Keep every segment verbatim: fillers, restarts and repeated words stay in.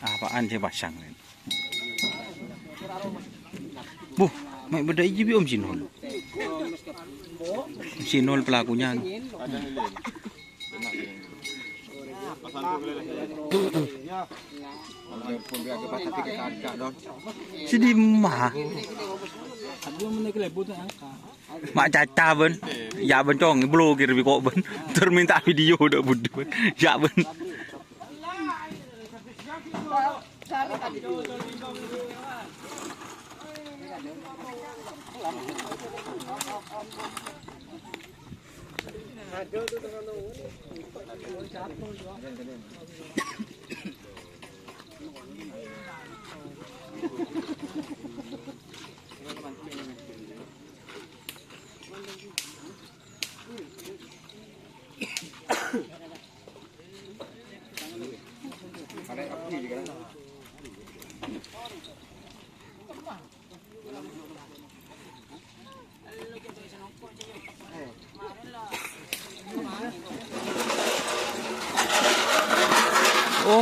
Apaan sih pasang? Buh, mè' bâdâ ijâ bi' Om Sinol. Om Sinol pelakunya. Sedih mah. Ma' caca bân. Ya bân cong, blokir bi' ko' bân. Terus minta video dâ' budi bân. Ya bân. Oh.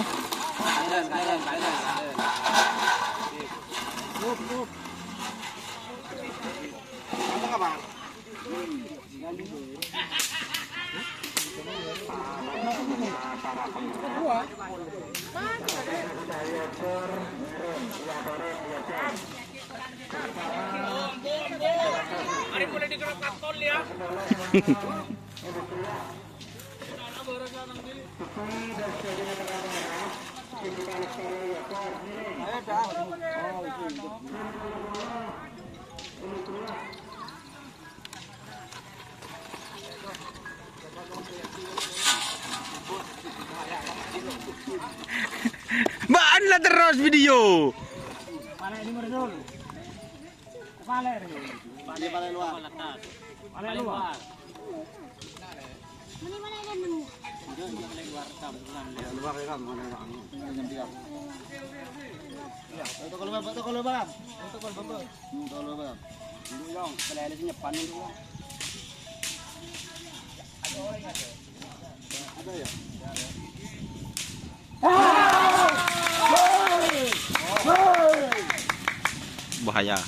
Bâ'na la terros video. Palè' luar. Palè' luar. Tokol, Bang. Tokol, Bang. Tokol, Bang. Tokol, Bang. Dulu, Bang. Pelele sing nyepan dulu, Bang. Ada ya? Bahaya.